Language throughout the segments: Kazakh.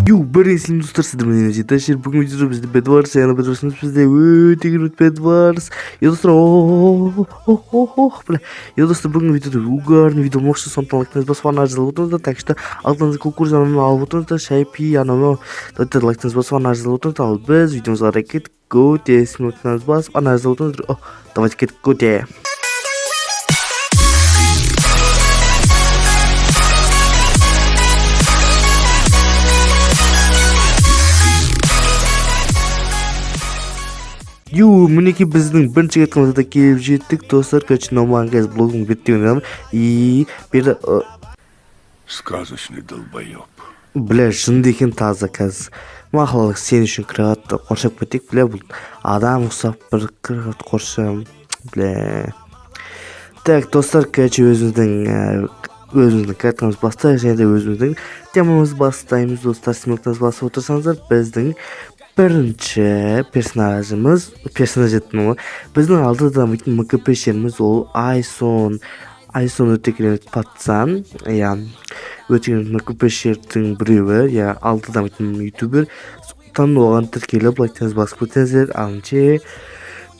Ю, бірінші достар, сіздермен Жеташер. Бүгін видеода бізде Bedwars, яғни Bedwars'ымыз бізде өте керемет Bedwars. Е, достар, ох, бля. Е, достар, бүгінгі видеода угарный видео болмақшы, сондықтан лайктарыңызды басып, ана жазылып отырыңыздар. Так что алдыңызда кукуруза анау алып отырыңыздар, шай пи, анау мынау. Давайте лайктарыңызды басып, ана жазылып отырыңыздар. Ал біз видеомызға қарай кеттік. Өте лайктарыңызды басып, ана жазылып отырыңыздар. О, давайте кеттік, өте. Ю, мінекей, біздің бірінші каткамызға да келіп жеттік, достар. Короче, мынау маған қазір блогым бітті деген. И бері Сказочный долбоеб. Бля, жынды екен таза. Қазір мақұл, сен үшін кроватьты қоршап кетейік. Бля, бұл адам ұқсап бір кровать қоршам, бля. Так, достар, короче, өзіміздің каткамызды бастайық және де өзіміздің темамызды бастаймыз. Достар, смелкаңызды басып отырсаңыздар, біздің бірінші персонажымыз, персонаж еттім ғой, біздің алда дамитын мкпшеріміз ол Айсон. Айсон өте керемет пацан, иә, өте керемет мкпшердің біреуі, иә, алда дамитын ютубер. Сондықтан оған тіркеліп, лайктарыңызды басып кетіңіздер. Ал ше,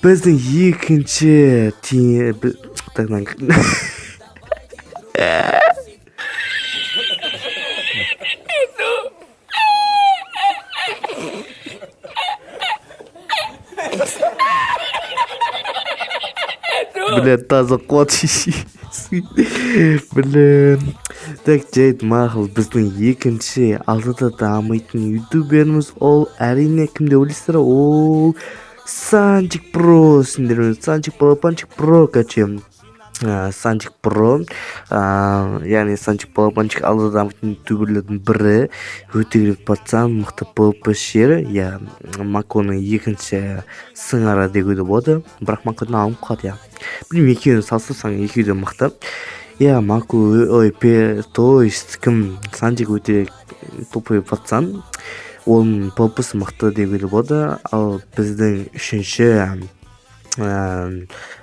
біздің екінші так, бля, таза қуат, блин. Так, жайт, мақұл, біздің екінші алдыда дамитын ютуберіміз ол әрине кім деп ойлайсыздар? Ол Санчик Про. Сендер Санчик Балапанчик Про. Короче, Санчик Про, яғни Санчик Балапанчик алда дамитын ютуберлердің бірі, өте керемет пацан, мықты пвпшер, иә, Маконың екінші сыңары деуге де болады, бірақ Макодан алынып қалады, иә. Білмеймін, екеуін салыстырсаң, екеуі де мықты, иә. Мако, ой, то есть кім, Санчик өте тупой пацан, оның пвпсы мықты деуге де болады. Ал біздің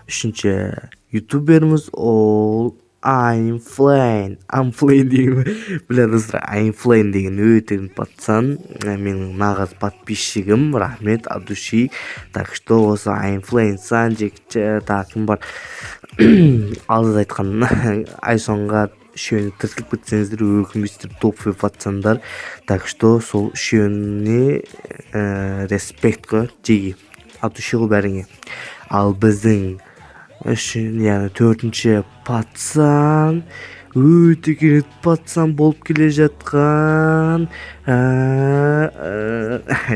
үшінші ютуберіміз ол I'm Flame. I'm Flame деген, бля, достар, I'm Flame деген өте пацан, менің нағыз подписчигім, рахмет от души. Так что осы I'm Flame, Санчик, тағы кім бар, алдыда айтқан Айсонға, үшеуіне тіркеліп кетсеңіздер, өкінбейсіздер, топовый пацандар. Так что сол үшеуіне респект қой, жеги, от души ғой бәріңе. Ал біздің үшін, яғни төртінші пацан, өте керемет пацан болып келе жатқан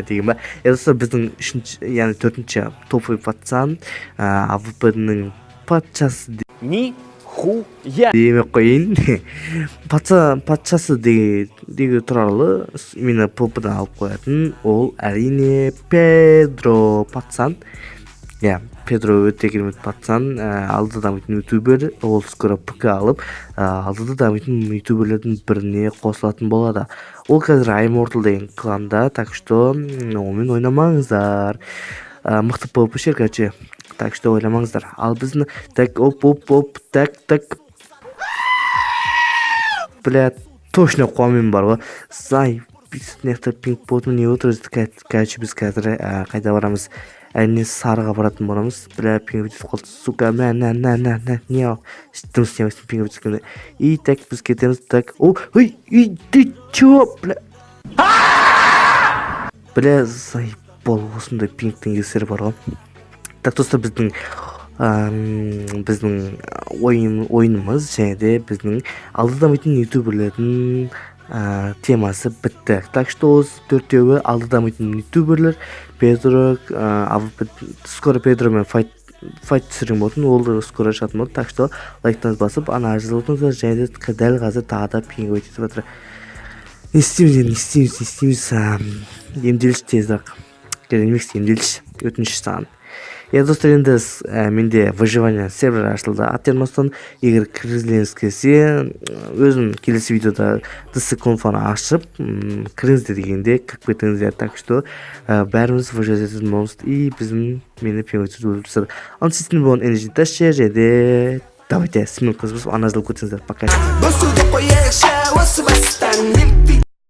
деген ба. Е, достар, біздің үшінші, яғни төртінші топовый пацан, АВП-ның патшасы Нихуя! демей ақ қояйын, патша, патшасы деге туралы именно ПП-дан алып қоятын ол әрине Педро пацан, иә. Педро өте керемет пацан, алда дамитын ютубер. Ол скоро ПК алып, алдыда дамитын ютуберлердің біріне қосылатын болады. Ол қазір Immortal деген кланда, так что онымен ойнамаңыздар. Мықты пвпшер, короче, так что ойламаңыздар. Ал біздің, так, оп, оп, оп, так, так, бля, точно қуамын бар ғой. Зай, мына жақта пинг болады, не отыр? Короче, біз қазір қайда барамыз? Әрине, сарыға баратын боламыз. Бля, пинг өтіп қалды, сука. Мә, нә, нә, нә, нә, не, ал, дым істемейсің пинг өткенде. И так, біз кетеміз. Так, о, ой, ой, ты чё, бля, бля, заебал, осындай пингтің кесірі бар ғой. Так, достар, біздің ойынымыз және де біздің алда дамитын ютуберлердің темасы бітті. Так что осы төртеуі алда дамитын ютуберлер. Педро, АВП, скоро Педромен файт түсірген болатын, ол да скоро шығатын болады. Так что лайктарыңызды басып, ана жазылып отырыңыздар. Және де дәл қазір тағы да пинг өтіп жатыр. Не істейміз енді, не істейміз, не істейміз? Емделші тезірек, емекс, емделші, өтініш саған. Иә, достар, енді менде выживание сервер ашылды Атермостан. Егер кіргізгіңіз келсе, өзім келесі видеода дс конфаны ашып, кіріңіздер дегенде кіріп кетіңіздер. Так что бәріміз выживать ететін боламыз. И біздің мені пинг өліп тастады. Ал сіздің болған Energy Dasher және де давайте смело басып, ана жазылып кетсеңіздер. Пока. Басуды қояйықшы осы.